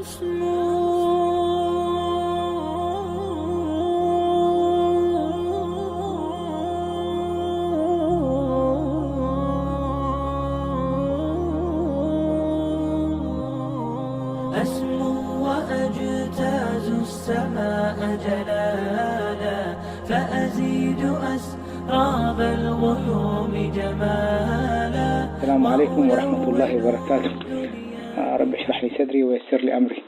أسمو وأجتاز السماء جلالا، فأزيد أسراب الغيوم جمالا. السلام عليكم ورحمة الله وبركاته. رب اشرح لي صدري ويسر لي أمري.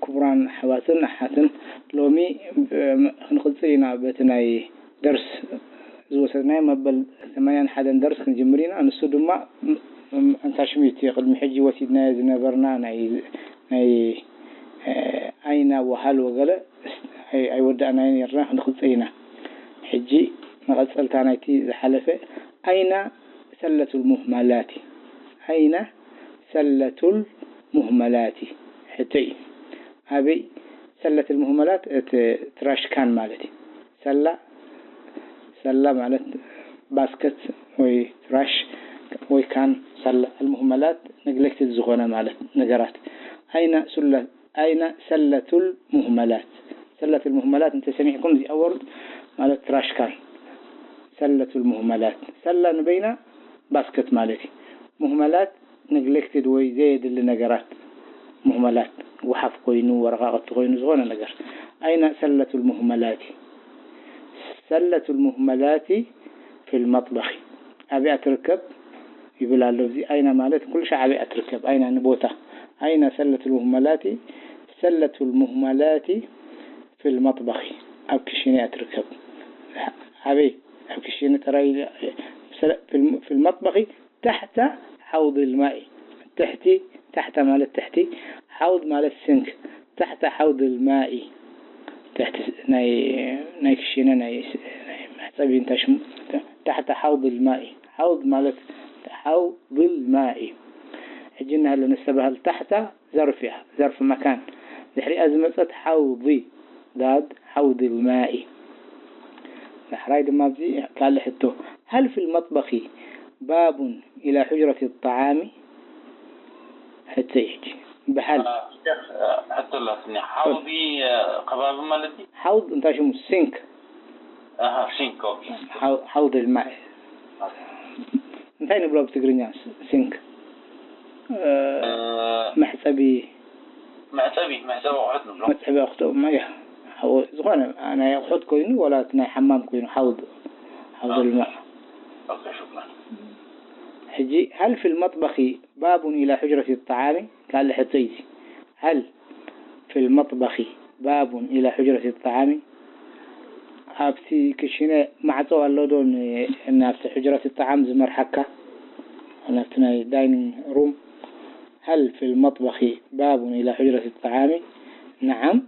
ክቡራን ኣሕዋትን ኣሓትን፣ ሎሚ ክንቕጽል ኢና በቲ ናይ ደርስ ዝወሰድናዮ መበል ሰማንያን ሓደን ደርስ ክንጅምር ኢና። ንሱ ድማ ም-፣ ም-፣ ኣንታ ሽሚት ቅድሚ ሕጂ ወሲድናዮ ዝነበርና ናይ፣ ናይ፣ እ፣ ኣይና ወሃል ወገለ ኣይ-፣ ኣይወዳእናዮ ነርና፣ ክንቕጽል ኢና። ሕጂ መቐጸልታ ናይቲ ዝሓለፈ ኣይና ሰለቱል ሙህመላቲ፣ ኣይና ሰለቱል ሙህመላቲ ሕቶ እዩ። ኣበይ ሰለቱል ሙህመላት? እቲ ትራሽ ካን ማለት እዩ። ሰላ፣ ሰላ ማለት ባስከት ወይ ትራሽ ወይ ካን፣ ሰላ። ኣልሙህመላት ነግሌክትድ ዝኾነ ማለት ነገራት። ኣይና ሱለ-፣ ኣይና ሰለቱል ሙህመላት? ሰለቱል ሙህመላት እንተሰሚዕኩም፣ እዚኣ ወርድ ማለት ትራሽ ካን። ሰለቱል ሙህመላት። ሰላ ንበይና ባስከት ማለት እዩ። ሙህመላት ነግሌክትድ ወይ ዘየድሊ ነገራት፣ ሙህመላት፣ ጉሓፍ ኮይኑ፣ ወረቓቕቲ ኮይኑ፣ ዝኾነ ነገር። ኣይና ሰለቱል ሙህመላቲ? ሰለቱል ሙህመላቲ ፊል መጥበኺ። ኣበይ እያ ትርከብ ይብል ኣሎ። እዚ ኣይና ማለት ኩሉ ሻዕ ኣበይ እያ ትርከብ? ኣይና ንቦታ። ኣይና ሰለቱል ሙህመላቲ? ሰለቱል ሙህመላቲ ፊል መጥበኺ፣ ኣብ ክሽነ እያ ትርከብ። ኣበይ? ኣብ ክሽነ ጥራይ? ሰለ-፣ ፊል፣ ፊል መጥበኺ ታሕተ ሓውድ ልማኢ። ትሕቲ፣ ታሕተ ማለት ትሕቲ፣ ሓውድ ማለት ሲንክ። ታሕተ ሓውድ ልማኢ፣ ትሕቲ ናይ፣ ናይ ክሽነ ናይ፣ ናይ መሕጸቢ እንታይ ሽሙ? ታሕተ ሓውድ ልማኢ። ሓውድ ማለት ሓውድ ልማኢ። ሕጂ እናሃለ ነስተባህል፣ ታሕታ ዘርፍ እያ፣ ዘርፍ መካን። ድሕሪኣ ዝመጸት ሓውዲ፣ ዳድ ሓውዲ ልማኢ። ዳሕራይ ድማ ኣብዚ ካልእ ሕቶ፣ ሃል ፊል መጥበኺ ባቡን ኢላ ሑጅረት ጣዓሚ? ሕቶ እዩ ሕጂ። ብሃል። አ፣ ሸኽ፣ አ፣ ሕቶ ኣላትኒ። ሓውዲ፣ አ፣ ከባቢ ማለት እዩ? ሓውድ እንታይ ሽሙ? ሲንክ። ኣሃ፣ ሲንክ፣ ኦኬ። ሓው-፣ ሓውድ ልማኢ። እንታይ ንብሎ ብትግርኛ? ስ-፣ ሲንክ። እ፣ እ፣ መሕጸቢ። መሕጸቢ፣ መሕጸቢ ኣቑሑት ንብሎ። መሕጸቢ ኣቑሑት፣ ማ-፣ ያ። ሓው-፣ ዝኾነ ናይ ኣቑሑት ኮይኑ፣ ወላ እቲ ናይ ሓማም ኮይኑ፣ ሓውድ፣ ሓውድ ልማኢ። ኦኬ፣ ሹክራን። ሕጂ፣ ሃል ፊል መጥበኺ ባቡን ኢላ ሑጅረት ጣዓሚ? ካልእ ሕቶ እዩ እዚ። ሃል ፊል መጥበኺ ባቡን ኢላ ሑጅረት ጣዓሚ? ኣብቲ ክሽነ ማዕጾ ኣሎ ዶ ን-፣ ናብቲ ሑጅረት ጣዓም ዝመርሓካ? ናብቲ ናይ ዳይኒንግ ሩም። ሃል ፊል መጥበኺ ባቡን ኢላ ሑጅረት ጣዓሚ? ነዓም።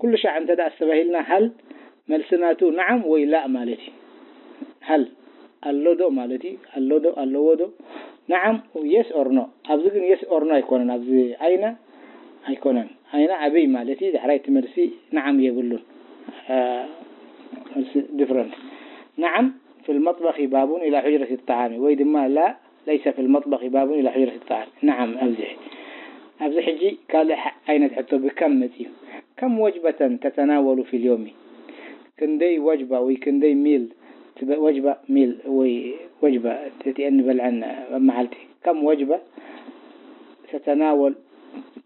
ኩሉ ሻዕ እንተ ደኣ ኣስተባሂልና ሃል፣ መልሲ ናቱ ነዓም ወይ ላእ ማለት እዩ። ሃል ኣሎ ዶ ማለት እዩ። ኣሎ ዶ፣ ኣለዎ ዶ? ነዓም፣ የስ ኦር ኖ። ኣብዚ ግን የስ ኦር ኖ ኣይኮነን። ኣብዚ ኣይና ኣይኮነን። ኣይና ኣበይ ማለት እዩ። ዳሕራይ እቲ መልሲ ነዓም የብሉን። አ፣ መልሲ ዲፍረንት። ነዓም ፊል መጥበኺ ባቡን ኢላ ሑጅረት ጣዓሚ፣ ወይ ድማ ላ ለይሰ ፊል መጥበኺ ባቡን ኢላ ሑጅረት ጣዓሚ። ነዓም፣ ኣብዚ፣ ኣብዚ ሕጂ ካልእ ሕ-፣ ዓይነት ሕቶ ብከም መጽዩ። ከም ወጅበተን ተተናወሉ ፊል ዮሚ? ክንደይ ወጅባ ወይ ክንደይ ሚል ትበ-፣ ወጅባ፣ ሚል ወይ ወጅባ፣ እቲአን ንበልዐን ኣብ መዓልቲ። ከም ወጅባ ተተናወል፣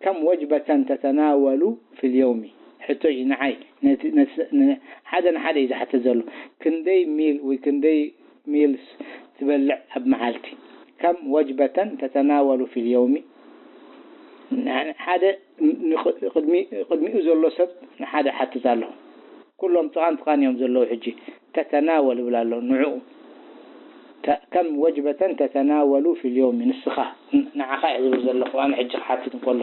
ከም ወጅበተን ተተናወሉ ፊል ዮሚ? ሕቶ እዩ ንዓይ። ነቲ፣ ነቲ፣ ን-፣ ሓደ ንሓደ እዩ ዝሓትት ዘሎ። ክንደይ ሚል ወይ ክንደይ ሚልስ ትበልዕ ኣብ መዓልቲ? ከም ወጅበተን ተተናወሉ ፊል ዮሚ? ን-፣ ሓደ ን-፣ ንቕ-፣ ቅድሚ-፣ ቅድሚኡ ዘሎ ሰብ ንሓደ ሓትት ኣሎ። ኩሎም ጥቓን ጥቓን እዮም ዘለዉ። ሕጂ ተተናወል ይብል ኣሎ ንዕኡ። ተ-፣ ከም ወጅበተን ተተናወሉ ፊል ዮሚ፣ ንስኻ፣ ን-፣ ንዓኻ እየ ዝብል ዘለኹ፣ ኣነ ሕጂ ክሓትት እንከሎ።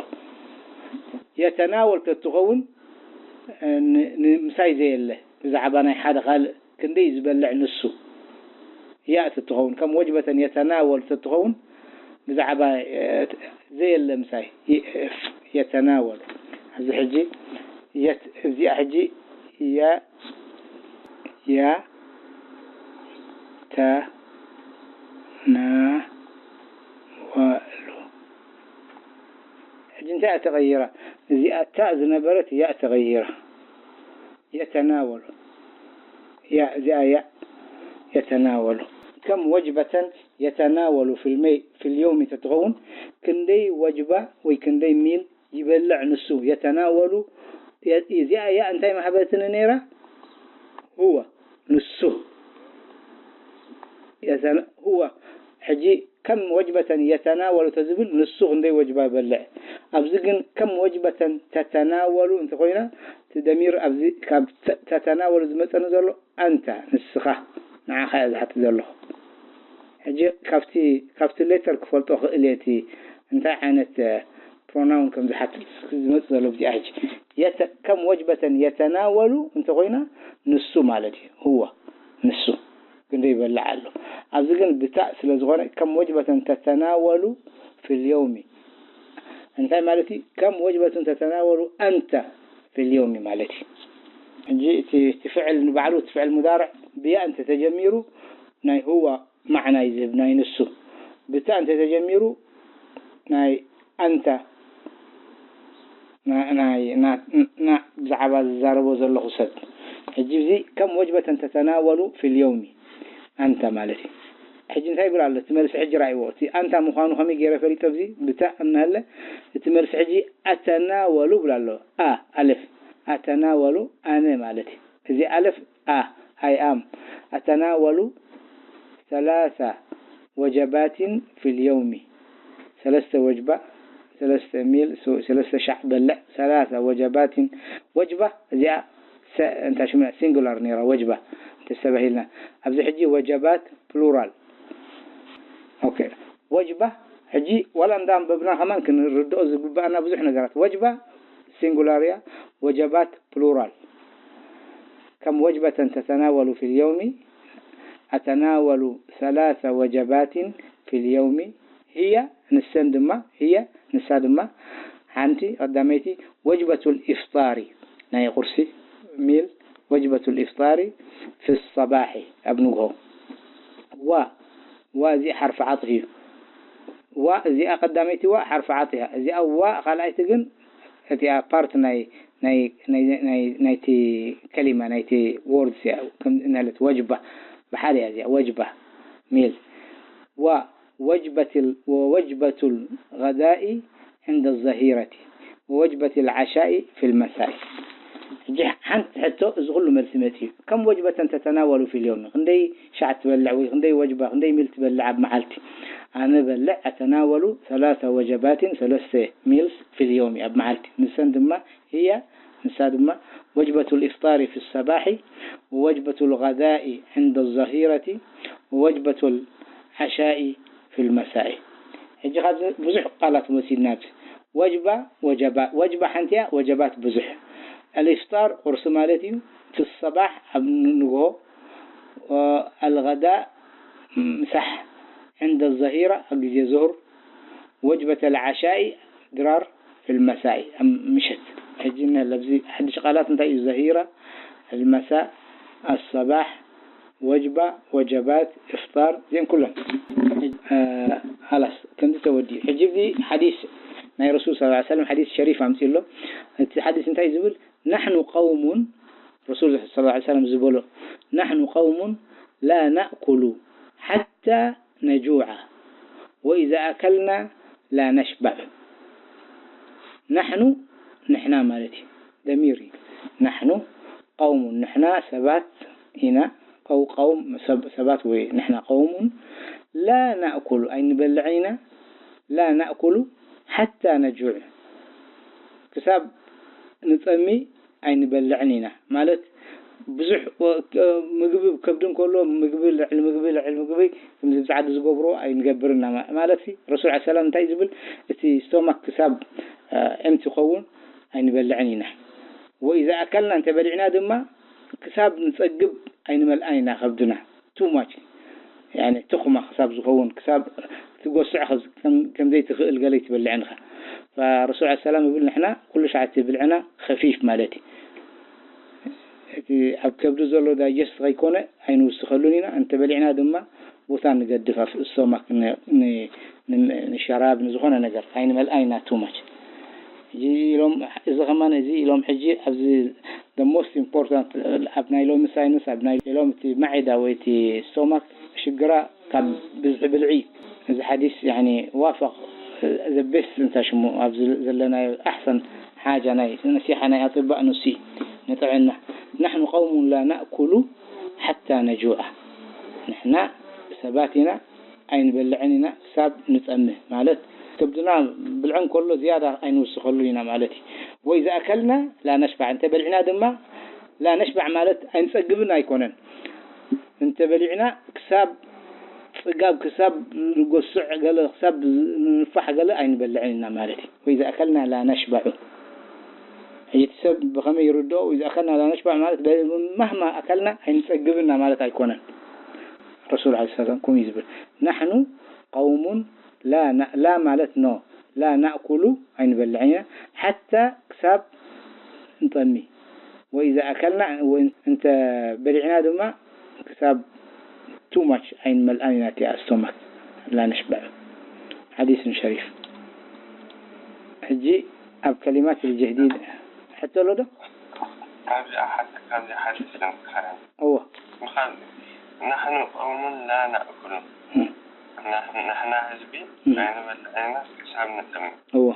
የተናወል ተትኸውን፣ እ፣ ን-፣ ን-፣ ምሳይ ዘየለ፣ ብዛዕባ ናይ ሓደ ካልእ ክንደይ ዝበልዕ ንሱ። ያእ ተትኸውን፣ ከም ወጅበተን የተናወል ተትኸውን፣ ብዛዕባ፣ እ፣ ዘየለ ምሳይ ይ-፣ የተናወል። ኣብዚ ሕጂ የት-፣ እዚኣ ሕጂ የ-፣ የ-፣ ተ-፣ ና-፣ ወ-፣ ሉ። ሕጂ እንታይ እያ ተቐይራ? እዚኣ ታእ ዝነበረት ያእ ተቐይራ። የተናወሉ። ያእ፣ እዚኣ ያእ። የተናወሉ። ከም ወጅበተን የተናወሉ ፊልመይ-፣ ፊልየውሚ ተትኸውን፣ ክንደይ ወጅባ ወይ ክንደይ ሚል ይበልዕ ንሱ? የተናወሉ። የ-፣ እዚኣ ያእ እንታይ ማህበትኒ ነይራ? ሁወ፣ ንሱ። የተና-፣ ሁወ። ሕጂ ከም ወጅበተን የተናወሉ ተዝብል ንሱ ክንደይ ወጅባ ይበልዕ? ኣብዚ ግን ከም ወጅበተን ተተናወሉ እንተኾይና፣ እቲ ደሚር ኣብዚ ካብ ተ-፣ ተተናወሉ ዝመጸኒ ዘሎ ኣንታ፣ ንስኻ፣ ንዓኻ እየ ዝሓትት ዘለኹ። ሕጂ ካብቲ፣ ካብቲ ሌተር ክፈልጦ ክእል እየ እቲ እንታይ ዓይነት፣ እ፣ ፕሮናውን ከም ዝሓትት ዝመጽእ ዘሎ ብዚኣ። ሕጂ የተ-፣ ከም ወጅበተን የተናወሉ እንተኾይና ንሱ ማለት እዩ። ሁወ፣ ንሱ። ክንደይ ይበልዕ ኣሎ። ኣብዚ ግን ብታእ ስለ ዝኾነ ከም ወጅበተን ተተናወሉ ፊልየውሚ። እንታይ ማለት እዩ? ከም ወጅበትን ተተናወሉ ኣንተ ፊልየውሚ ማለት እዩ። ሕጂ እቲ፣ እቲ ፍዕል ንባዕሉ፣ እቲ ፍዕል ሙዳርዕ ብያ እንተ ተጀሚሩ ናይ ሁወ ማዕና እዩ ዝህብ፣ ናይ ንሱ። ብታ እንተ ተጀሚሩ ናይ ኣንታ ና-፣ ናይ ና-፣ ና-፣ ብዛዕባ ዝዛረቦ ዘለኹ ሰብ። ሕጂ እዚ ከም ወጅበተን ተተናወሉ ፊልየውሚ ኣንታ ማለት እዩ። ሕጂ እንታይ ይብል ኣሎ? እቲ መልሲ ሕጂ ራእይዎ። እቲ ኣንታ ምዃኑ ከመይ ገይረ ፈሊጠ? ኣብዚ ብታ እናሃለ እቲ መልሲ ሕጂ ኣተናወሉ ይብል ኣሎ። ኣ፣ ኣልፍ፣ ኣተናወሉ ኣነ ማለት እዩ። እዚ ኣልፍ ኣ፣ ኣይ ኣም፣ ኣተናወሉ ሰላሳ ወጀባቲን ፊል የውሚ። ሰለስተ ወጅባ፣ ሰለስተ ሚል፣ ሶ-፣ ሰለስተ ሻዕ በልዕ፣ ሰላሳ ወጀባቲን። ወጅባ እዚኣ ሰ-፣ እንታይ ሽሙ፣ ሲንጉላር ነይራ፣ ወጅባ እንተስተባሂልና። ኣብዚ ሕጂ ወጀባት ፕሉራል። ኦኬ። ወጅባ፣ ሕጂ ዋላ እንዳንበብና ከማን ክንርድኦ ዝግብኣና ብዙሕ ነገራት። ወጅባ ሲንጉላር እያ፣ ወጀባት ፕሉራል። ከም ወጅበተን ተተናወሉ ፊል የውሚ፣ ኣተናወሉ ሰላሰ ወጀባቲን ፊል የውሚ፣ ህየ፣ ንሰን ድማ፣ ህየ፣ ንሳ ድማ፣ ሓንቲ ቀዳመይቲ ወጅበቱል ኢፍጣሪ፣ ናይ ቁርሲ፣ ሚል፣ ወጅበቱል ኢፍጣሪ ፊ ሰባሒ፣ ኣብ ንግሆ። ዋ፣ ዋ፣ እዚ ሓርፊ ዓጥፊ እዩ። ዋ፣ እዚኣ ቀዳመይቲ ዋ ሓርፊ ዓጥፊ እያ። እዚኣ ዋ ካልኣይቲ ግን እቲኣ ፓርት ናይ፣ ናይ፣ ናይ፣ ናይ፣ ናይቲ ከሊማ፣ ናይቲ ወርድስ እያ። ከም እናለት ወጅባ፣ ብሓደ እያ እዚኣ፣ ወጅባ፣ ሚል። ዋ፣ ወጅበትል-፣ ወወጅበቱል ገዳኢ ዕንደ ዘሂረቲ፣ ወወጅበትል ዓሻኢ ፊል መሳኢ። ሕጂ ሓንቲ ሕቶ፣ እዚ ኩሉ መልሲ መጺኡ። ከም ወጅበተን ተተናወሉ ፊል የውሚ፣ ክንደይ ሻዕ ትበልዕ ወይ ክንደይ ወጅባ፣ ክንደይ ሚል ትበልዕ ኣብ መዓልቲ? ኣነ በልዕ፣ ኣተናወሉ ሰላሳ ወጀባቲን፣ ሰለስተ ሚልስ ፊል የውሚ፣ ኣብ መዓልቲ። ንሰን ድማ፣ ህያ፣ ንሳ ድማ፣ ወጅበቱል ኢፍጣሪ ፊ ሰባሒ፣ ወወጅበቱል ገዳኢ ዕንደ ዘሂረቲ፣ ወወጅበቱል ዓሻኢ ፊል መሳኢ። ሕጂ ካብዚ ብዙሕ ቃላት ወሲድና፣ ኣብዚ ወጅባ፣ ወጀባ-፣ ወጅባ ሓንቲ እያ፣ ወጀባት ብዙሕ። ኣልኢፍጣር ቁርሲ ማለት እዩ፣ ፊ ሰባሕ ኣብ ንግሆ፣ ኣልገዳእ ምሳሕ፣ ዕንደ ዘሂራ ኣብ ግዜ ዙሁር፣ ወጅበተል ዓሻኢ ድራር ፊል መሳኢ ኣብ ምሸት። ሕጂ እነ ኣብዚ ሓድሽ ቃላት እንታይ እዩ? ዘሂራ፣ ኣልመሳእ፣ ኣሰባሕ፣ ወጅባ፣ ወጀባት፣ ኢፍጣር፣ እዚአን ኩለን። እ፣ ሃላስ፣ ከምዚ ተወዲኡ። ሕጂ እዚ ሓዲስ ናይ ረሱል ሰለላሁ ዐለይሂ ወሰለም ሓዲስ ሸሪፍ ኣምፅኡ ኣሎ። እቲ ሓዲስ እንታይ ዝብል? ናሕኑ ቀውሙን፣ ረሱል ሰለላሁ ዐለይሂ ወሰለም ዝበሎ፣ ናሕኑ ቀውሙን ላ ናእኩሉ ሓታ ነጁዓ ወኢዛ ኣከልና ላ ነሽባዕ። ናሕኑ፣ ንሕና ማለት እዩ። ደሚር እዩ። ናሕኑ ቀውሙን፣ ንሕና ሰባት ኢና። ቀው-፣ ቀውም ሰብ-፣ ሰባት ወይ ንሕና ቀውሙን ላ ናእኩሉ፣ ኣይንበልዕን ኢና። ላ ናእኩሉ ሓታ ነጁዕ፣ ክሳብ ንጸሚ ኣይንበልዕን ኢና። ማለት ብዙሕ ወ-፣ እ፣ ምግቢ ከብዲ እንከሎ ምግቢ፣ ልዕሊ ምግቢ፣ ልዕሊ ምግቢ፣ ከምዚ ብጻዕዲ ዝገብሮ ኣይንገብርን ኢና ማ-፣ ማለት ሲ፣ ረሱል ዐለይሂ ሰላም እንታይ ዝብል? እቲ ስቶማክ ክሳብ፣ እ፣ ኤምቲ ይኸውን ኣይንበልዕን ኢና። ወኢዛ ኣከልና፣ እንተ በሊዕና ድማ ክሳብ ንጸግብ ኣይንመልኣን ኢና ከብድና። ቱ ማች፣ ያኒ ትኹማ ክሳብ ዝኸውን፣ ክሳብ ትጎስዕ ከዝ-፣ ከም፣ ከም ዘይትኽእል ገለ ይትበልዕን ኢኻ። ፈረሱል ዐለይሂ ሰላም ይብል፣ ንሕና ኩሉ ሻዕ እቲ ብልዕና ኸፊፍ ማለት እዩ። እቲ ኣብ ከብዲ ዘሎ ዳይጀስት ከይኮነ ኣይንውስኸሉን ኢና። እንተ በሊዕና ድማ ቦታ ንገድፍ፣ ኣብ ስቶማክ ን-፣ ን-፣ ን-፣ ንሸራብ፣ ንዝኾነ ነገር ኣይንመልኣን ኢና ቱ ማች። ሕጂ ኢሎም፣ እዚ ከማን እዚ ኢሎም፣ ሕጂ ኣብዚ the most important ኣብ ናይ ሎሚ ሳይንስ፣ ኣብ ናይ ሎሚ እቲ ማዒዳ ወይ እቲ ስቶማክ ሽግራ ካብ ብዝሒ ብልዒ እዩ። እዚ ሓዲስ ያኒ ዋፈቕ the best እንታ ሽሙ ኣብዚ ዘለናዮ ኣሕሰን ሓጃ ናይ ነሲሓ ናይ ኣጥባእ ንሱ እዩ ንጥዕና። نحن قوم لا نأكل حتى نجوع። ንሕና ሰባት ኢና ኣይንበልዕን ኢና ክሳብ ንጸምእ። ማለት ከብድና ብልዐ እንከሎ ዝያዳ ኣይንውስኸሉ ኢና ማለት እዩ። وإذا أكلنا لا نشبع፣ እንተ በሊዕና ድማ لا نشبع ማለት ኣይንጸግብን ኣይኮነን። እንተ በሊዕና ክሳብ ጽጋብ ክሳብ ንጎስዕ ገለ ክሳብ ንፋሕ ገለ ኣይንበልዕን ኢና ማለት እዩ። وإذا أكلنا لا نشبع። ሕጂ እቲ ሰብ ብኸመይ ይርድኦ? وإذا أكلنا لا نشبع ማለት مهما أكلنا ኣይንጸግብና ማለት ኣይኮነን። ረሱል ዓለይሂ ሰላም ከምኡ እዩ ዝብል። نحن قوم لا ن- لا ማለት no لا نأكل ኣይንበልዕን ኢና حتى ክሳብ ንጠሚ وإذا أكلنا እንተ በሊዕና ድማ ክሳብ too much ኣይንመልኣን ኢና እቲኣ ስቶማክ لا نشبع። ሓዲስ ሸሪፍ። ሕጂ ኣብ ከሊማት الجديد ሕቶ ኣሎ ዶ? ካብዚኣ ሓ- ካብዚኣ ሓዲስ ዘምክሓ እዎ ምኻን نحن قوم لا نأكل እም፣ ንሕና ህዝቢ እም፣ ኣይንበልዕ ኢና ክሳብ ንጠሚ እዎ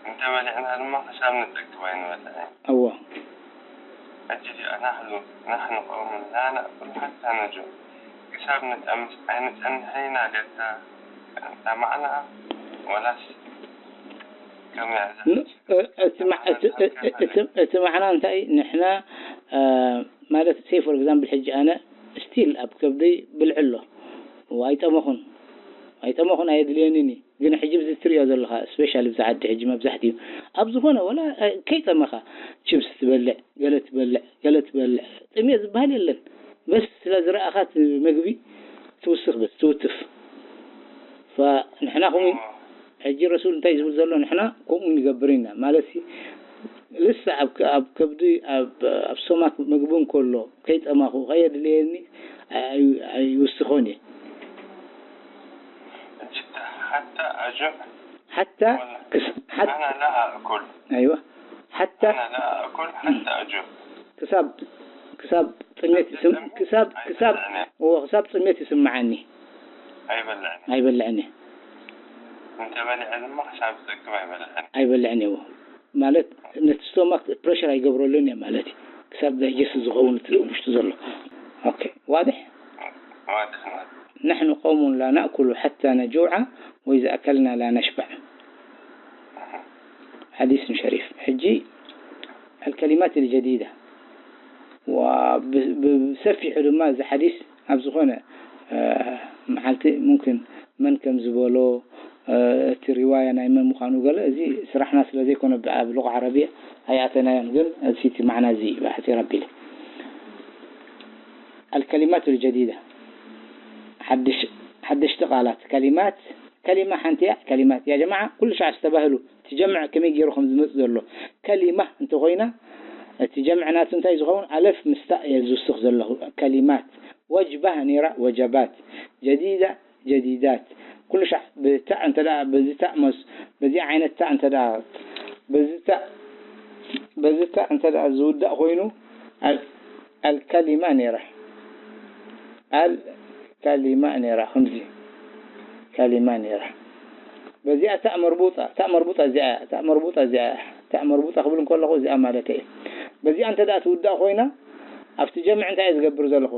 እንተበሊዕና ድማ ክሳብ ንጠግብ ኣይንበልዕ ኢና። እዎ ሕጂ እዚኣ ናሕኑ ናሕኑ ቀውምን ላ ናእኩል ሓታ ነጁዕ ክሳብ ንጠምስ ኣይንጸንሕን ኢና ደታ እታ ማዕና ወላስ ከመይ እያ እዛ ን- እ- እቲ ማ- እቲ- እ- እ- እቲ- እቲ ማዕና እንታይ ንሕና እ፣ ማለት say for example ሕጂ ኣነ still ኣብ ከብደይ ብልዒ ኣሎ ኣይጠመኹን ኣይጠመኹን ኣየድልየንን እዩ ግን ሕጂ ብዚ ትሪኦ ዘለኻ specially ብዚ ዓዲ ሕጂ መብዛሕትኡ ኣብ ዝኾነ ወላ እ፣ ከይጠመኻ chips ትበልዕ ገለ ትበልዕ ገለ ትበልዕ ጥምየ ዝበሃል የለን በስ ስለ ዝረኣኻ እቲ ምግቢ ትውስኽ በስ ትውትፍ ንሕና ከምኡ ሕጂ ረሱል እንታይ ዝብል ዘሎ ንሕና ከምኡ ንገብር ኢና ማለት ሲ ልሳ ኣብ ከ- ኣብ ከብዲ ኣብ ኣብ ሶማክ ምግቢ እንከሎ ከይጠማኹ ከየድልየኒ ኣይ- ኣይውስኾን እየ ጅዳ ሓታ ኣጆዕ ሓታ ክስ- ሓት- ኣና ላ ኣእኩል ኣይዋ ሓታ ኣና ላ ኣእኩል ሓታ ኣጆዕ ክሳብ ክሳብ ጥሜት ይስም ክሳብ ክሳብ እዎ ክሳብ ጥሜት ይስምዓኒ ኣይበልዕን ኣይበልዕን እየ እንተበሊዐ ድማ ክሳብ ዝጠግብ ኣይበልዕን ኣይበልዕን እየ ማለት ነቲ ስቶማክ ፕሬሽር ኣይገብረሉን እየ ማለት እዩ ክሳብ ዳይጀስት ዝኸውን እቲ ውሽጡ ዘሎ ኦኬ ዋድሕ ዋድሕ ማለት نحن قوم لا نأكل حتى نجوع وإذا أكلنا لا نشبع حديث شريف ሕጂ الكلمات الجديدة وبሰፊሑ ድማ እዚ ሓዲስ ኣብ ዝኾነ መዓልቲ ሙምክን መን ከም ዝበሎ እቲ ሪዋያ ናይ መን ምዃኑ ገለ እዚ ስራሕና ስለ ዘይኮነ ኣብ ሉቃ ዓረብያ ኣይኣተናዮን ግን እቲ ማዕና እዚ ብሓፂር ኣቢለ الكلمات الجديدة ሓድሽ ሓደሽቲ ቃላት ከሊማት ከሊማ ሓንቲ እያ ከሊማት ያ ጀማዓ ኩሉ ሻዕ ዝተባህሉ እቲ ጀምዕ ከመይ ገይሩ ከም ዝመፅእ ዘሎ ከሊማ እንተኮይና እቲ ጀምዕ ናቱ እንታይ ዝኸውን ኣለፍ ምስታእ እየ ዝውስኽ ዘለኹ ከሊማት ወጅባህ ነይራ ወጀባት ጀዲዳ ጀዲዳት ኩሉ ሻዕ ብታእ እንተ ደኣ በዚ ታእ መስ በዚ ዓይነት ታእ እንተ ደኣ በዚ ታእ በዚ ታእ እንተ ደኣ ዝውዳእ ኮይኑ ኣል- ኣልከሊማ ነይራ ኣልከሊማ ነይራ ከምዚ ከሊማ ነይራ በዚኣ ታእ መርቡጣ ታእ መርቡጣ እዚኣ እያ ታእ መርቡጣ እዚኣ እያ ታእ መርቡጣ ክብል እንከለኹ እዚኣ ማለት እየ በዚኣ እንተ ደኣ ትውዳእ ኮይና ኣብቲ ጀምዕ እንታይ እየ ዝገብር ዘለኹ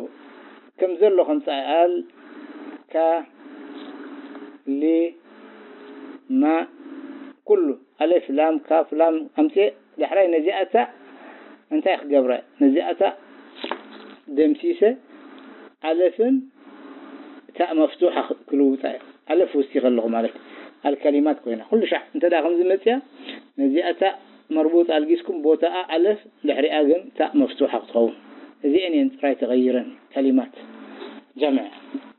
ከም ዘሎ ከምፃ ኣል ካ ሊ ማ ኩሉ ኣሌፍ ላም ካፍ ላም ኣምፅኤ ዳሕራይ ነዚኣታ እንታይ ክገብረ ነዚኣታ ደምሲሰ ኣለፍን እታ መፍቱሓ ክልውጣ ኣለፍ ውስቲ ከለኹ ማለት ኣልከሊማት ኮይና ኩሉ ሻዕ እንተ ደኣ ከምዚ መፅያ ነዚኣታ መርቡጥ ኣልጊስኩም ቦታኣ ኣለፍ ድሕሪኣ ግን እታ መፍቱሓ ክትኸውን እዚአን እየን ጥራይ ተቐይረን ከሊማት ጀምዕ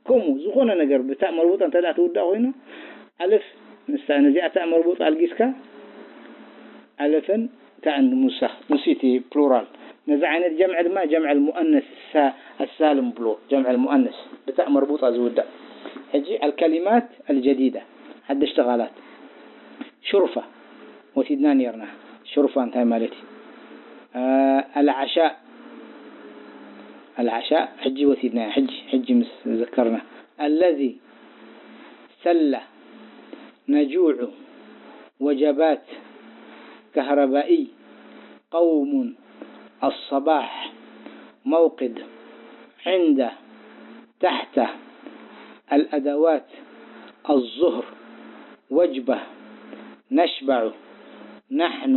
ከምኡ ዝኾነ ነገር ብታ መርቡጣ እንተ ደኣ ትውዳእ ኮይና ኣለፍ ምስታ ነዚኣ እታ መርቡጣ ኣልጊስካ ኣለፈን ታእን ሙሳኽ ንሱ እቲ ፕሉራል ነዚ ዓይነት ጀምዕ ድማ ጀምዕ ልሙአነስ ኣሳልም ብሎ ጀምዕ ልሙአነስ ብታእ መርቡጣ ዝውዳእ ሕጂ ኣልከሊማት ኣልጀዲዳ ሓደሽቲ ቃላት ሹርፋ ወሲድና ኔርና። ሹርፋ እንታይ ማለት እዩ? ኣልዓሻእ፣ ኣልዓሻእ ሕጂ ወሲድናዮ፣ ሕጂ፣ ሕጂ ምስ ዘከርና። ኣለዚ ሰላ ነጁዑ ወጀባት ከህረባኢ ቀውሙን ኣሰባሕ መውቅድ ዕንደ ታሕተ ኣልኣደዋት ኣዙህር ወጅበ ነሽበዑ ናሕኑ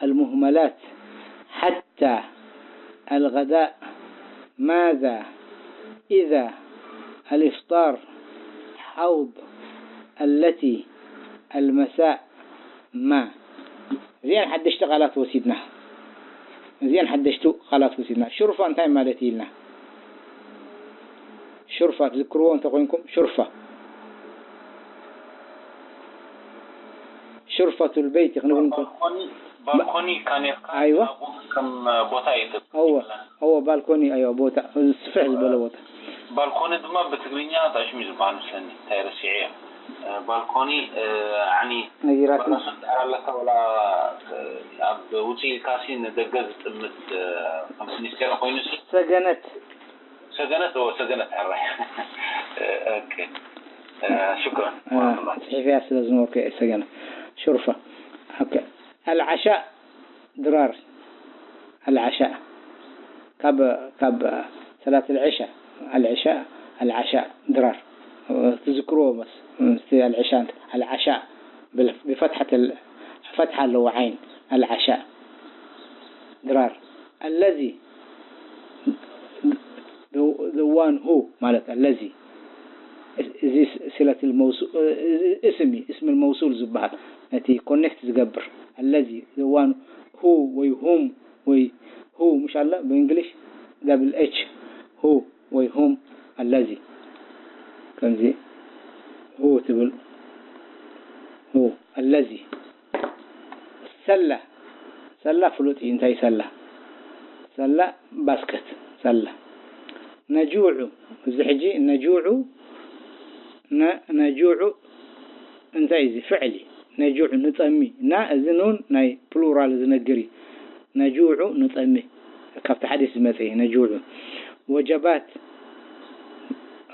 ኣልሙህመላት ሓታ ኣልገዳእ ማዛ ኢዛ ኣልኢፍጣር ሓውድ ኣለቲ ኣልመሳእ ማ። እዚአን ሓደሽቲ ቃላት ወሲድና። እዚአን ሓደሽቲ ቃላት ወሲድና። ሹርፋ እንታይ ማለት እዩ ኢልና? ሹርፋ ትዝክርዎ እንተኾይንኩም፣ ሹርፋ። ሹርፈቱል በይቲ ክንብል እንከ-፣ ባልኮኒ፣ ባልኮኒ ኢልካ ኔርካ፣ ኣይዋ። ኣብኡ ከም ቦታ እዩ። እወ፣ እወ፣ ባልኮኒ፣ ኣይዋ፣ ቦታ፣ ስፍሕ ዝበለ ቦታ። ባልኮኒ ድማ ብትግርኛ ጣሽም እዩ ዝበሃል መስለኒ፣ እንታይ ረሲዐዮ። እ፣ ባልኮኒ፣ እ፣ ዓኒ ነጊራትኒ። በራሱ እንድሕር ኣለካ፣ ወላ፣ እ፣ ኣብ ውፅእ ኢልካሲ ንደገ ዝጥምት፣ እ፣ ከም ሚኒስቴር ኮይኑሲ። ሰገነት። ሰገነት፣ ኦ፣ ሰገነት፣ ሕራይ። እ፣ ኦኬ። እ፣ ሽክራን። እ፣ ወረሕመቱላህ። ጽሒፈያ ስለ ዝነበርኩ እየ፣ ሰገነት። ሹርፋ። ኦኬ። ኣልዓሻእ ድራር። ኣልዓሻእ። ካብ፣ ካብ ሰላት ኣልዕሻ። ኣልዕሻእ፣ ኣልዓሻእ ድራር። ትዝክርዎ መስ-፣ ምስቲ ኣልዕሻ እንተ-፣ ኣልዓሻእ ብል-፣ ብፈትሐት ል-፣ ፈትሐ ኣለዎ ዓይን። ኣልዓሻእ ድራር። ኣለዚ፣ the፣ the one who ማለት ኣለዚ። እዚ ስ-፣ ሲለትል መውሱ-፣ እዚ እስም እዩ፣ እስምል መውሱል ዝበሃል። ነቲ ኮኔክት ዝገብር። ኣለዚ፣ the one who ወይ whom ወይ who፣ ምሽ ኣለ ብእንግሊሽ፣ double H፣ who ወይ whom፣ ኣለዚ። ከምዚ who ትብል፣ who፣ ኣለዚ። ሰላ፣ ሰላ ፍሉጥ እዩ። እንታይ ሰላ? ሰላ ባስከት፣ ሰላ። ነጁዑ፣ እዚ ሕጂ ነጁዑ፣ ነ-፣ ነጁዑ እንታይ እዩ እዚ? ፍዕል እዩ። ነጁዑ፣ ንጠሚ። ና፣ እዚ ኑን ናይ ፕሉራል ዝነግር እዩ። ነጁዑ፣ ንጠሚ። ካብቲ ሓዲስ ዝመጸ እዩ፣ ነጁዑ። ወጀባት፣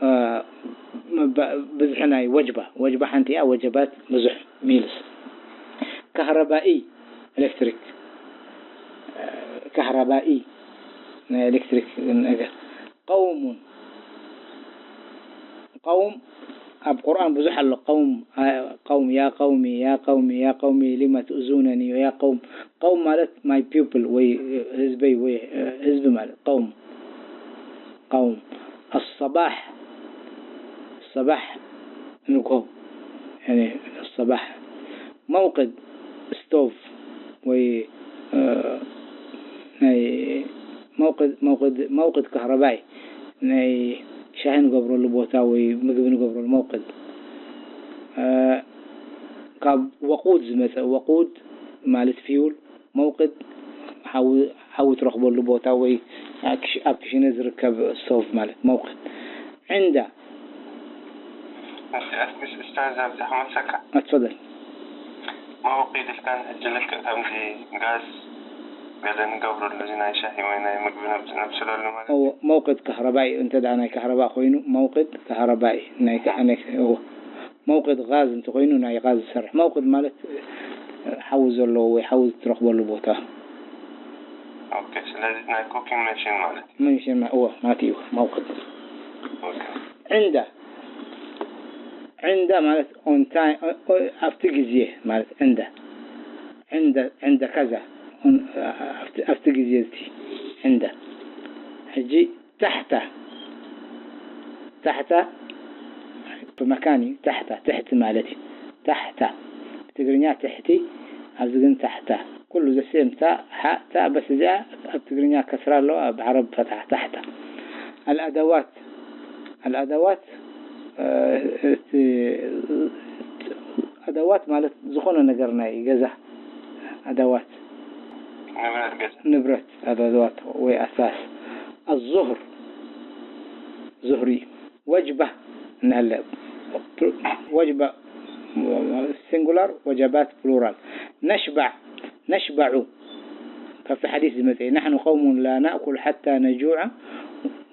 አ፣ መባ-፣ ብዝሒ ናይ ወጅባ። ወጅባ ሓንቲ እያ፣ ወጀባት ብዙሕ፣ ሚልስ። ካህረባኢ፣ ኤሌክትሪክ። ካህረባኢ፣ ናይ ኤሌክትሪክ ነገር። ቀውሙን፣ ቀውም ኣብ ቁርኣን ብዙሕ ኣሎ። ቀውም፣ አ፣ ቀውም፣ ያ ቀውሚ፣ ያ ቀውሚ፣ ያ ቀውሚ፣ ሊመ ትእዙነኒ፣ ያ ቀውም። ቀውም ማለት my people ወይ ህዝበይ ወይ ህዝቢ ማለት ቀውም። ቀውም። ኣሰባሕ፣ ሰባሕ ንግሆ። ያኒ፣ ኣሰባሕ። መውቅድ፣ ስቶቭ ወይ፣ እ፣ ናይ መውቅድ፣ መውቅድ፣ መውቅድ ካህረባይ፣ ናይ ሻሂ ንገብረሉ ቦታ ወይ ምግቢ ንገብረሉ መውቅድ። እ፣ ካብ ወቁድ ዝመጸ፣ ወቁድ ማለት ፊውል፣ መውቅድ ሓዊ፣ ሓዊ ትረኽበሉ ቦታ ወይ ኣብ ክሽ-፣ ኣብ ክሽነ ዝርከብ ስቶቭ ማለት መውቅድ። ዕንዳ። እሺ፣ እስቲ ኡስታዝ፣ ኣብዛ ክመልሰካ። ኣትፈደል። መውቂድ ኢልካን ሕጂ ልክዕ ከምዚ ጋዝ ገለ ንገብረሉ፣ እዚ ናይ ሻሂ ወይ ናይ ምግቢ ነብስ-፣ ነብስለሉ ማለት እዎ፣ እዩ። መውቅድ ካህረባይ፣ እንተ ደኣ ናይ ካህረባ ኮይኑ፣ መውቅድ ካህረባይ፣ ናይ ካ-፣ ናይ፣ እዎ። መውቅድ ጋዝ እንተኾይኑ፣ ናይ ጋዝ ዝሰርሕ። መውቅድ ማለት ሓዊ ዘለዎ ወይ ሓዊ ትረኽበሉ ቦታ። ኦኬ፣ ስለዚ ናይ ኩኪንግ መሽን ማለት እዩ። መሽን ማ-፣ እዎ፣ ናቱ እዩ፣ መውቅድ። ኦኬ። ዕንዳ። ዕንዳ ማለት ኦን ታይም፣ ኦ-፣ ኦ-፣ ኣብቲ ግዜ ማለት ዕንዳ። ዕንዳ፣ ዕንዳ ከዛ። ኦን-፣ ኣብቲ፣ ኣብቲ ግዜ እቲ ዕንዳ። ሕጂ ታሕታ። ታሕታ ብመካን እዩ። ታሕታ፣ ትሕቲ ማለት እዩ። ታሕታ። ብትግርኛ ትሕቲ፣ ኣብዚ ግን ታሕታ። ኩሉ ዘሴም ታ፣ ሓ፣ ታ፣ በስ እዚኣ ኣብ ትግርኛ ከስራ ኣለዋ፣ ኣብ ዓረብ ፈትሓ። ታሕታ። ኣልኣደዋት። ኣልኣደዋት፣ እ፣ እቲ፣ ኣደዋት ማለት ዝኾነ ነገር ናይ ገዛ ኣደዋት። ንብረት ገዛ። ንብረት፣ ኣደዋት ወይ ኣሳስ። ኣዙህር፣ ዙህሪ። ወጅባ እናለ፣ ወጅባ ሲንጉላር፣ ወጀባት ፕሉራል። ነሽባዕ፣ ነሽባዑ ካብቲ ሓዲስ ዝመጸ፣ "ናሕኑ ቀውሙን ላ ናእኩል ሓታ ነጁዕ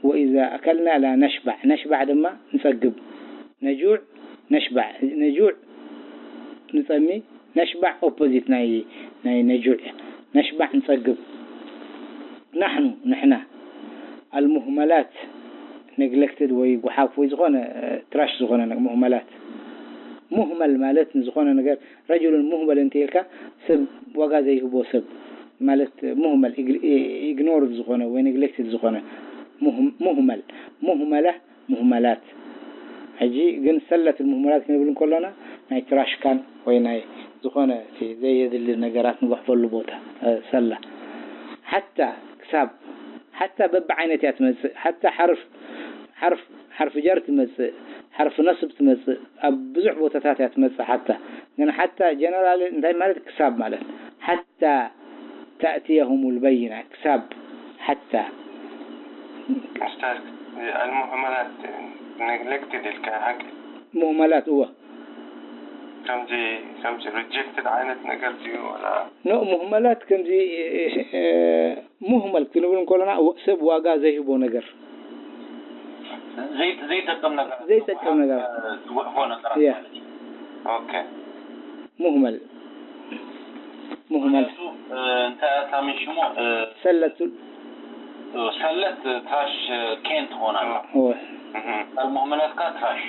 ወኢዛ ኣከልና ላ ነሽባዕ." ነሽባዕ ድማ ንጸግብ። ነጁዕ፣ ነሽባዕ። ነጁዕ ንጸሚ፣ ነሽባዕ ኦፖዚት ናይ፣ ናይ ነጁዕ እያ። ነሽባዕ ንጸግብ። ናሕኑ፣ ንሕና፣ ኣልሙህመላት፣ ኔግሌክትድ ወይ ጉሓፍ ወይ ዝኾነ፣ እ፣ ትራሽ ዝኾነ ነ-፣ ሙህመላት። ሙህመል ማለት ንዝኾነ ነገር ረጅሉን ሙህመል እንተ ኢልካ ሰብ ዋጋ ዘይህቦ ሰብ ማለት ሙህመል፣ ኢግ-፣ ኢ-፣ ኢግኖርድ ዝኾነ ወይ ኔግሌክትድ ዝኾነ ሙህም-፣ ሙህመል። ሙህመላ፣ ሙህመላት። ሕጂ ግን ሰለት ሙህመላት ክንብል እንከሎና ናይ ትራሽ ካን ወይ ናይ ዝኾነ እቲ ዘየድሊ ነገራት ንጎሕፈሉ ቦታ፣ እ፣ ሰላ። ሓታ ክሳብ፣ ሓታ በብዓይነት እያ ትመጽእ። ሓታ ሓርፍ፣ ሓርፍ፣ ሓርፍ ጀር ትመጽእ፣ ሓርፍ ነስብ ትመጽእ፣ ኣብ ብዙሕ ቦታታት እያ ትመጽእ ሓታ። ግን ሓታ ጀነራል እንታይ ማለት? ክሳብ ማለት። ሓታ ተእትየሁሙል በይና፣ ክሳብ፣ ሓታ። ኡስታዝ፣ ኣልሙህመላት ኔግሌክትድ ኢልካ ሓቂ? ሙህመላት፣ እወ። ከምዚ፣ ከምዚ ሪጀክትድ ዓይነት ነገር ድዩ ወላ? ኖ፣ ሙህመላት ከምዚ፣ እ፣ ሙህመል ክንብል እንከለና ው-፣ ሰብ ዋጋ ዘይህቦ ነገር። ዘይ-፣ ዘይጠቅም ነገር። ዘይጠቅም ነገር። ዝጉሕፎ ነገራት ያ። ማለት እዩ። ኦኬ። ሙህመል። ሙህመል። ምክንያቱ፣ እ፣ እንታይ ኣታ ምን ሽሙ፣ እ፣ ሰለቱ። እ፣ ሰለት ትራሽ፣ እ፣ ኬን ትኾን ኣላ። እወ። እህ። ኣልሙህመላት ከኣ ትራሽ።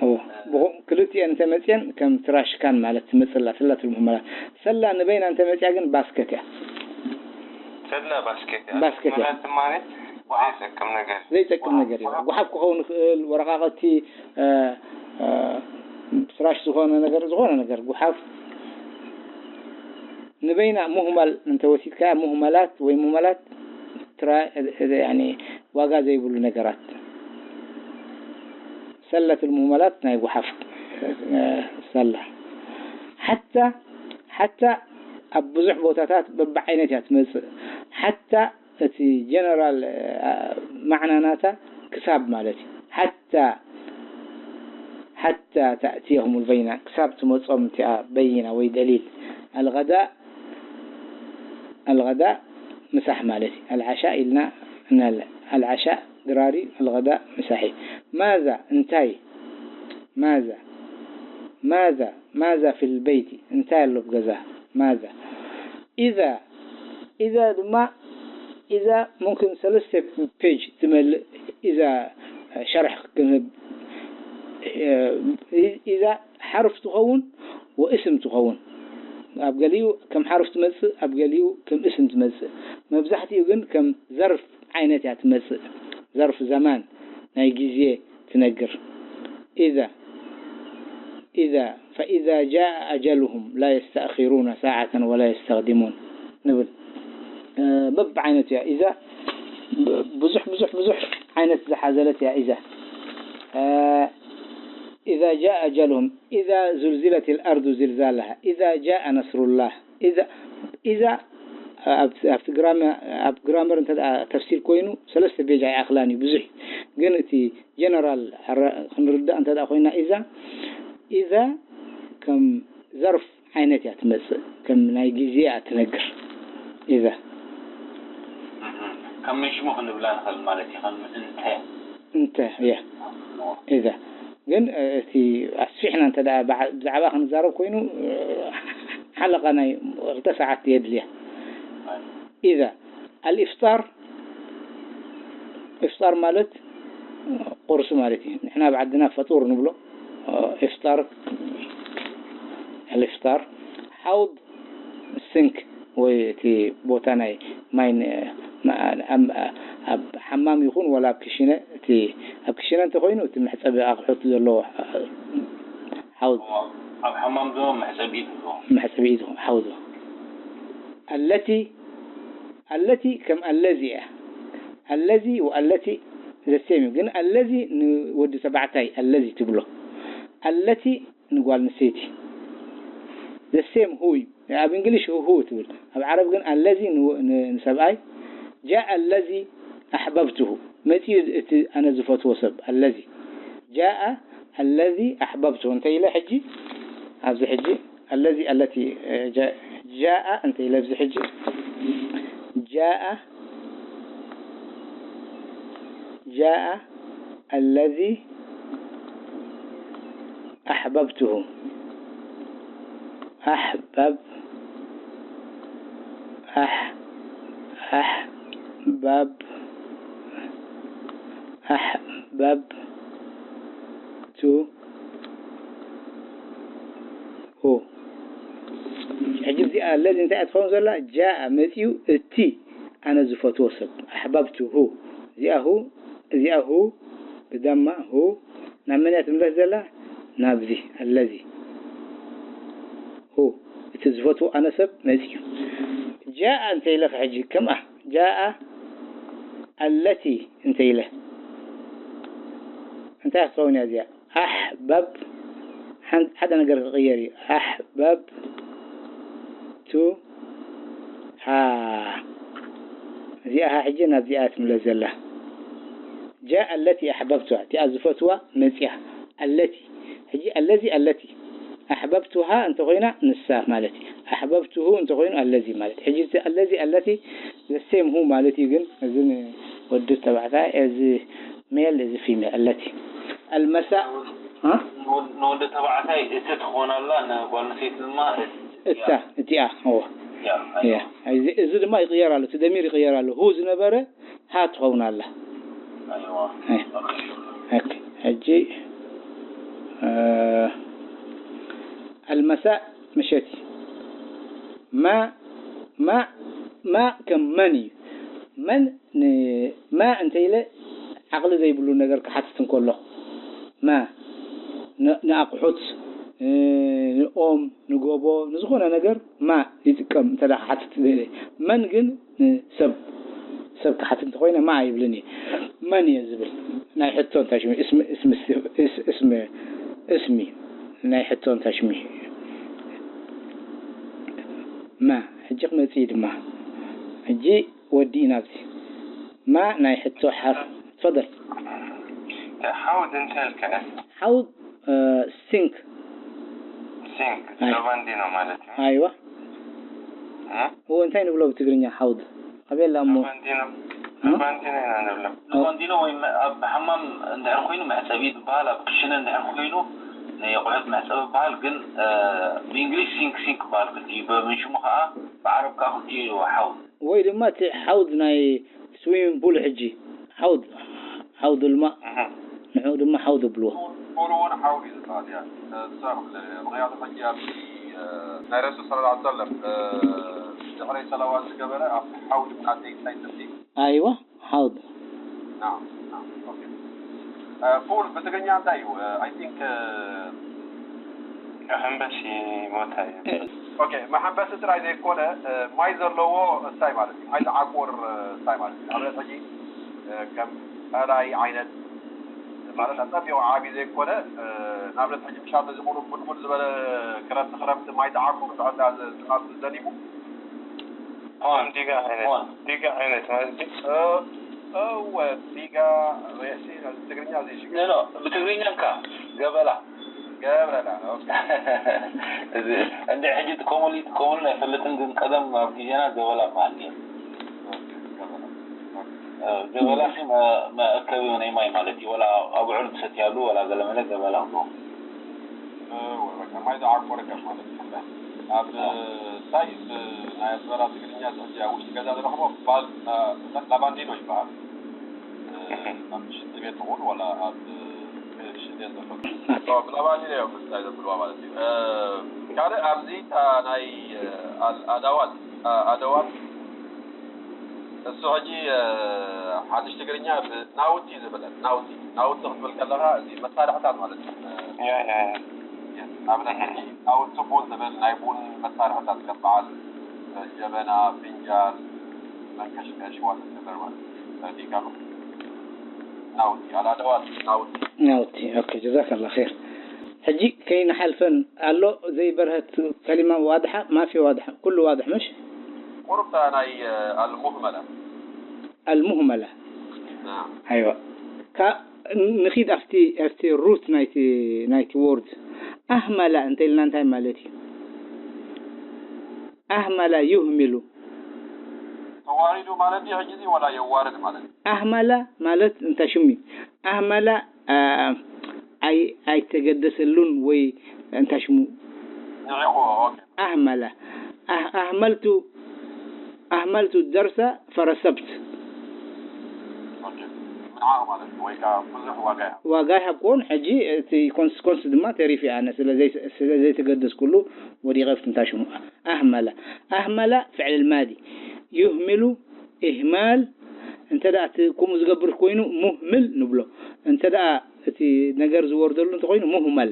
እወ። ብኹ-፣ ክልቲኤን እንተ መጽየን ከም ትራሽ ካን ማለት ትመጽእ ኣላ፣ ሰለት ኣልሙህመላት። ሰላ ንበይና እንተ መጽያ ግን ባስከት እያ። ሰላ ባስኬት እያ። ባስኬት እያ። ማለት ድማ ዘይጠቅም ነገር። ዘይጠቅም ነገር እዩ። ጓሓፍ ክኸውን ይኽእል፣ ወረቃቕቲ፣ እ፣ እ፣ ፍራሽ ዝኾነ ነገር፣ ዝኾነ ነገር፣ ጓሓፍ ንበይና ሙህመል እንተ ወሲድካ፣ ሙህመላት ወይ ሙህመላት ትራ-፣ እ፣ እ፣ ያኒ ዋጋ ዘይብሉ ነገራት። ሰለት ሙህመላት ናይ ጓሓፍ፣ እ፣ ሰላ። ሓታ፣ ሓታ ኣብ ብዙሕ ቦታታት በብዓይነት እያ ትመጽእ። ሓታ እቲ ጀነራል፣ እ፣ ማዕና ናታ ክሳብ ማለት እዩ። ሓታ፣ ሓታ ተእትየሁም ልበይና፣ ክሳብ ትመጾም እቲኣ በይና ወይ ደሊል። ኣልገዳእ፣ ኣልገዳእ ምሳሕ ማለት እዩ። ኣልዓሻእ ኢልና እናለ፣ ኣልዓሻእ ድራር እዩ፣ ኣልገዳእ ምሳሕ እዩ። ማዛ፣ እንታይ? ማዛ፣ ማዛ፣ ማዛ ፊል በይቲ፣ እንታይ ኣሎ ኣብ ገዛ? ማዛ። ኢዛ፣ ኢዛ ድማ፣ ኢዛ ሙምክን ሰለስተ ፔጅ ትመልእ ኢዛ ሸርሕ ክንህብ። እ፣ ኢዛ ሓርፍ ትኸውን ወእስም ትኸውን። ኣብ ገሊኡ ከም ሓርፍ ትመጽእ፣ ኣብ ገሊኡ ከም እስም ትመጽእ። መብዛሕትኡ ግን ከም ዘርፍ ዓይነት እያ ትመጽእ። ዘርፍ ዘማን፣ ናይ ግዜ ትነግር። ኢዛ፣ ኢዛ፣ ፈኢዛ ጃአ ኣጀሉሁም ላ የስተእኺሩነ ሳዓተን ወላ የስተቅዲሙን ንብል። እ፣ በብዓይነቱ እያ። ኢዛ ብ-፣ ብዙሕ፣ ብዙሕ፣ ብዙሕ ዓይነት ዝሓዘለት እያ ኢዛ። እ፣ ኢዛ ጃአ ኣጀሉሁም፣ ኢዛ ዙልዚለት ልኣርዱ ዝልዛላሃ፣ ኢዛ ጃአ ነስሩላህ፣ ኢዛ፣ ኢዛ ኣብ፣ ኣብቲ ግራመ-፣ ኣብ ግራመር እንተ ደኣ ተፍሲር ኮይኑ ሰለስተ ፔጅ ኣይኣኽላን እዩ፣ ብዙሕ እዩ። ግን እቲ ጀነራል ኣረ-፣ ክንርዳእ እንተ ደኣ ኮይና ኢዛ፣ ኢዛ ከም ዘርፍ ዓይነት እያ ትመጽእ፣ ከም ናይ ግዜ እያ ትነግር። ኢዛ። እህ፣ ከም ምሽሙ ክንብላ ንኽእል ማለት እዩ፣ ከም እንተ። እንተ፣ እያ። እዛ ግን፣ እ፣ እቲ ኣስፊሕና እንተ ደኣ ብዓ-፣ ብዛዕባ ክንዛረብ ኮይኑ፣ እ፣ ሓለቓ ናይ ክልተ ሰዓት የድልያ። ኢዛ ኣልኢፍጣር፣ ኢፍጣር ማለት ቁርሲ ማለት እዩ። ንሕና ኣብ ዓድና ፈጡር ንብሎ፣ እ፣ ኢፍጣር፣ ኣልኢፍጣር። ሓውድ ስንክ ወይ እቲ ቦታ ናይ ማይ ን-፣ ማ-፣ ኣብ፣ ኣብ ሓማም ይኹን ዋላ ኣብ ክሽነ፣ እቲ ኣብ ክሽነ እንተኾይኑ እቲ መሕጸቢ ኣቑሑት ዘለዎ ሓውድ። ኣብ ሓማም ድማ መሕጸቢ ኢድ ኣለዎ። መሕጸቢ ኢድ ሓውድ። ኣለቲ፣ ኣለቲ ከም ኣለዚ እያ። ኣለዚ ወኣለቲ ዘ ሴም እዩ። ግን ኣለዚ ንወዲ ተባዕታይ ኣለዚ ትብሎ። ኣለቲ ንጓል ኣንስተይቲ። The same who እዩ። ኣብ እንግሊሽ who ትብል። ኣብ ዓረብ ግን ኣለዚ ን-፣ ን-፣ ንሰብኣይ። ጃአ ኣለዚ ኣሕበብትሁ። መጺኡ እቲ ኣነ ዝፈትዎ ሰብ። ኣለዚ። ጃአ ኣለዚ ኣሕበብትሁ። እንተ ኢለ ሕጂ ኣብዚ ሕጂ الذي التي ጃ- ጃአ እንተ ኢለ ኣብዚ ሕጂ ጃአ ጃአ الذي أحببته أحبب أح أحبب أحببت ሁ ሕጂ እዚኣ الذي እንታይ እያ ትኸውን ዘላ? ጃአ መፂኡ እቲ ኣነ ዝፈትዎ ሰብ ኣሕባብቱ ሁ እዚኣ ሁ እዚኣ ሁ ብዳማ ሁ ናብ መን እያ ትምለስ ዘላ? ናብዚ الذي ሁ እቲ ዝፈትዎ ኣነ ሰብ መፂኡ ጃአ እንተ ኢለ ሕጂ ከምኣ ጃአ التي እንተ ኢለ እንታይ ክትኸውን እያ እዚኣ? ኣሕበብ ሓደ ነገር ክቕየር እዩ ኣሕበብቱ ሃ እዚኣ ሃ ሕጂ ናብዚኣ ትምለስ ዘላ ጃ ኣለቲ ኣሕበብትዋ እቲኣ ዝፈትዋ መፅያ ኣለቲ ሕጂ ኣለዚ ኣለቲ ኣሕበብትሃ እንተኮይና ንሳ ማለት እዩ ኣሕበብትሁ እንተኮይኑ ኣለዚ ማለት ሕጂ ኣለዚ ኣለቲ ዘሴም ሁ ማለት እዩ ግን እዚ ወዲ ተባዕታይ እዚ ሜል እዚ ፊሜል ኣለቲ ኣልመሳእ ንወዲ ተባዕታይ እቲ ትኾን ኣላ ንጓል ኣንስተይቲ ድማ እታ እቲኣ እዎ እዚ ድማ ይቕየር ኣሎ እቲ ደሚር ይቕየር ኣሎ ሁ ዝነበረ ሃ ትኸውን ኣላ ሕጂ ኣልመሳእ ምሸት ማ ማ ማ ከም መን እዩ መን ንማ እንተ ኢለ ዓቕሊ ዘይብሉ ነገር ክሓትት እንከሎ ማ ንኣቑሑት ንኦም ንጎቦ ንዝኾነ ነገር ማ ይጥቀም እንተ ክሓትት ደለ መን ግን ንሰብ ሰብ ክሓትት እንተኮይነ ማ ኣይብልን እየ መን እየ ዝብል ናይ ሕቶ እንታይ ሽሙ እስሚ ናይ ሕቶ እንታይ ሽሙ ማ ሕጂ ክመፅእ ድማ ሕጂ ወዲእና ኣብዚ ማ ናይ ሕቶ ሓር ትፈደል ሓውድ እንታይ ኢልካ ሓውድ ሲንክ ሲንክ ሎባንዲኖ ማለት እዩ ኣይዋ እዎ እንታይ ንብሎ ብትግርኛ ሓውድ ኣበየላ እሞ ሎባንዲኖ ሎባንዲኖ ኢና ንብሎ ሎባንዲኖ ወይ ኣብ ሓማም እንድሕር ኮይኑ መሕፀቢ ዝበሃል ኣብ ክሽነ እንድሕር ኮይኑ ናይ ኣቑሑት መሕፀቢ ዝበሃል ግን ብእንግሊሽ ሲንክ ሲንክ ዝበሃል ክልቲኡ እዩ ብሽሙ ከዓ ብዓረብ ከዓ ክልቲኡ እዩ ሓውድ ወይ ድማ እቲ ሓውድ ናይ ስዊሚንግ ፑል ሕጂ ሓውድ ሓውድ ልማእ ንዕኡ ድማ ሓውድ ይብልዎ ፑል እውን ሓውድ እዩ ዝበሃል እያ እዛ ምክንያቱ ሕጂ ኣብዚ ናይ ረሱል ስለ ላ ሰለም ድሕረይ ሰለዋት ዝገበረ ኣብቲ ሓውድ ናተይ እንታይ ትብሊ ኣይዋ ሓውድ ፑል ብትግርኛ እንታይ እዩ? I think መሐንበሲ ቦታ እዩ። ኦኬ መሐንበሲ ጥራይ ዘይኮነ ማይ ዘለዎ እንታይ ማለት እዩ? ማይ ዝዓቁር እንታይ ማለት እዩ? ንኣብነት ሕጂ ከም ቀላይ ዓይነት ማለት ኣፀቢቑ ዓብዪ ዘይኮነ ንኣብነት ሕጂ ምሻ በዚ ቁሩብ ቡልቡል ዝበለ ክረምቲ ክረምቲ ማይ ዝዓቁር ዝዕዳ ዝናብ ዝዘኒቡ ሆን ዲጋ ዓይነት ዲጋ ዓይነት ማለት ድዩ? እወ ዲጋ ርእሲ ትግርኛ እዚ ሽግ ኖ ኖ ብትግርኛ እንካ ገበላ ገበላ ኦኬ እዚ እንደ ሕጂ ትቆሙሉ ትቆሙሉ ኣይፈልጥን ግን ቀደም ኣብ ግዜና ገበላ በሃል ነይሩ። ገበላ ሲ መ- መእከቢ ናይ ማይ ማለት እዩ። ወላ ኣብዑር ዝሰትያሉ ወላ ገለመለ ገበላ ክብሎ። እወ በቃ ማይ ዝዓቆረ ከም ማለት እዩ። ኣብ እንታይ ናይ ኣስመራ ትግርኛ እዚ ሕጂ ኣብ ውሽጢ ገዛ ዝረኽቦ ባል ላባንዲኖ ይበሃል። ኣብ ሽንቲ ቤት ትኹን ወላ ኣብ ሽንት ቤት ዘሎ ብላባንዲኖ እዮም እንታይ ዘብልዋ ማለት እዩ። ካልእ ኣብዚ እታ ናይ ኣል- ኣዳዋት ኣዳዋት እሱ ሕጂ ሓድሽ ትግርኛ ናውቲ ዝብለን ናውቲ ናውቲ ክትብል ከለኻ እዚ መሳርሕታት ማለት እዩ። ንኣብነት ሕጂ ናውቲ ቡን ዝብል ናይ ቡን መሳርሕታት ከም በዓል ጀበና፣ ፍንጃል፣ መንከሽከሽ ዋት ኤቨር ማለት እዩ። ዲጋሉ ናውቲ ኣላደዋት ናውቲ ናውቲ ኦኬ ጀዛከላ ኸይር። ሕጂ ከይንሓልፈን ኣሎ ዘይበርሀት ከሊማ ዋድሓ ማፊ ዋድሓ ኩሉ ዋድሕ ምሽ? ቁሩብ እታ ናይ ኣልሙህመላ ኣልሙህመላ ኣይዋ ካብ ንኺድ ኣብቲ ኣብቲ root ናይቲ ናይቲ word ኣህመላ እንተ ኢልና እንታይ ማለት እዩ? ኣህመላ ዩህሚሉ። ተዋሪዱ ማለት እዩ ሕጂ እዚ ወላ የዋርድ ማለት እዩ? ኣህመላ ማለት እንታይ ሽሙ እዩ? ኣህመላ ኣይ ኣይተገደሰሉን ወይ እንታይ ሽሙ ንዒቑ ኦኬ ኣህመላ ኣህ- ኣህመልቱ ኣህመልቱ ደርሰ ፈረሰብት ኦኬ ምንዓቕ ማለት እዩ ወይ ከዓ ብዙሕ ዋጋ ይሃብ ዋጋ ይሃብክዎን ሕጂ እቲ consequence ድማ ተሪፉ ኣነ ስለ ዘይተገደስኩሉ ወዲቐ ኣብቲ እንታይ ሽሙ ኣህመላ ኣህመላ ፍዕል ማዲ ዩህሚሉ ኢህማል እንተ እቲ ከምኡ ዝገብር ኮይኑ ሙህምል ንብሎ እንተ እቲ ነገር ዝወርደሉ እንተኮይኑ ሙህመል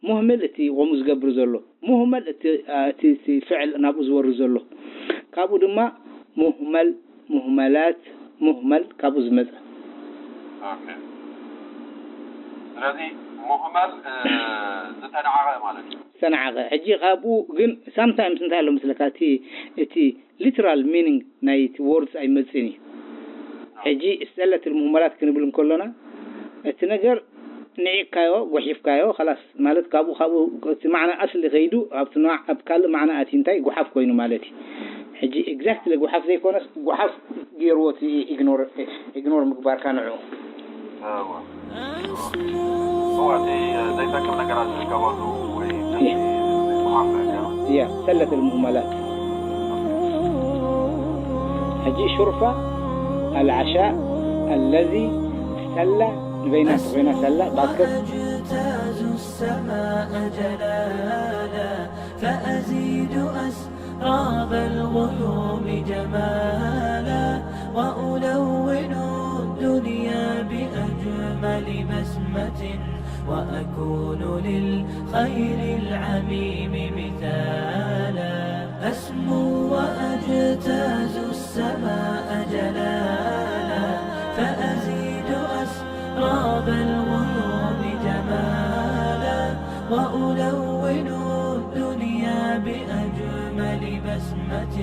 ሙህምል እቲ ከምኡ ዝገብር ዘሎ ሙህመል እቲ ፍዕል ናብኡ ዝወርድ ዘሎ ካብኡ ድማ ሙህመል ሙህመላት ሙህመል ካብኡ ዝመፀ ስለዚ ሙህመል ዝተናዓቐ ማለት እዩ ዝተናዓቐ ሕጂ ካብኡ ግን sometimes እንታይ ኣሎ መስለካ እቲ እቲ literal meaning ናይቲ words ኣይመፅእን እዩ ሕጂ ሰለት ሙህመላት ክንብል እንከሎና እቲ ነገር ንዒቕካዮ፣ ጉሒፍካዮ፣ ኸላስ ማለት ካብኡ ካብኡ እቲ ማዕና ኣስሊ ኸይዱ ኣብቲ ንዋዕ ኣብ ካልእ ማዕና ኣትዩ እንታይ ጉሓፍ ኮይኑ ማለት እዩ። ሕጂ exactly ጉሓፍ ዘይኮነስ ጉሓፍ ገይርዎ እቲ ኢግኖር ኢግኖር ምግባርካ ንዕኡ። እዋ እቲ ዘይጠቅም ነገራት ዝርከበሉ ወይ ጉሓፍ ነገር እያ ሰለት المهملات ሕጂ ሹርፋ العشاء الذي ሰላ ንበይና ተኾይና ሰላ ባከስ أجتاز السماء جلالا فأزيد أسراب الغيوم جمالا وألون الدنيا بأجمل بسمة وأكون للخير العميم مثالا أسمو وأجتاز السماء جلالا فأزيد أسراب الغيوم جمالا وألون الدنيا بأجمل بسمة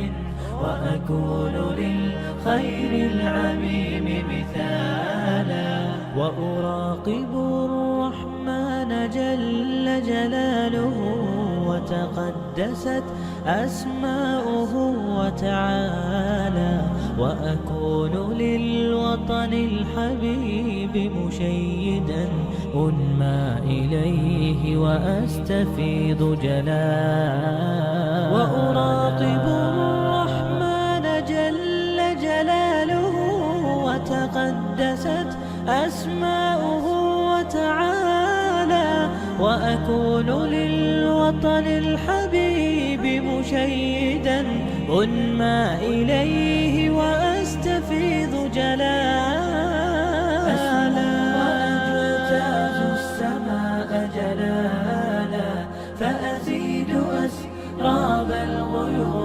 وأكون للخير العميم مثالا وأراقب الرحمن جل جلاله وتقدست أسماؤه وتعالى وأكون للوطن الحبيب مشيدا أنمى إليه وأستفيض جلالا وأراقب الرحمن جل جلاله وتقدست أسماؤه وتعالى وأكون للوطن الحبيب مشيدا أنمى إليه وأستفيض جلالا أسمو وأجتاز السماء جلالا فأزيد أسراب الغيوم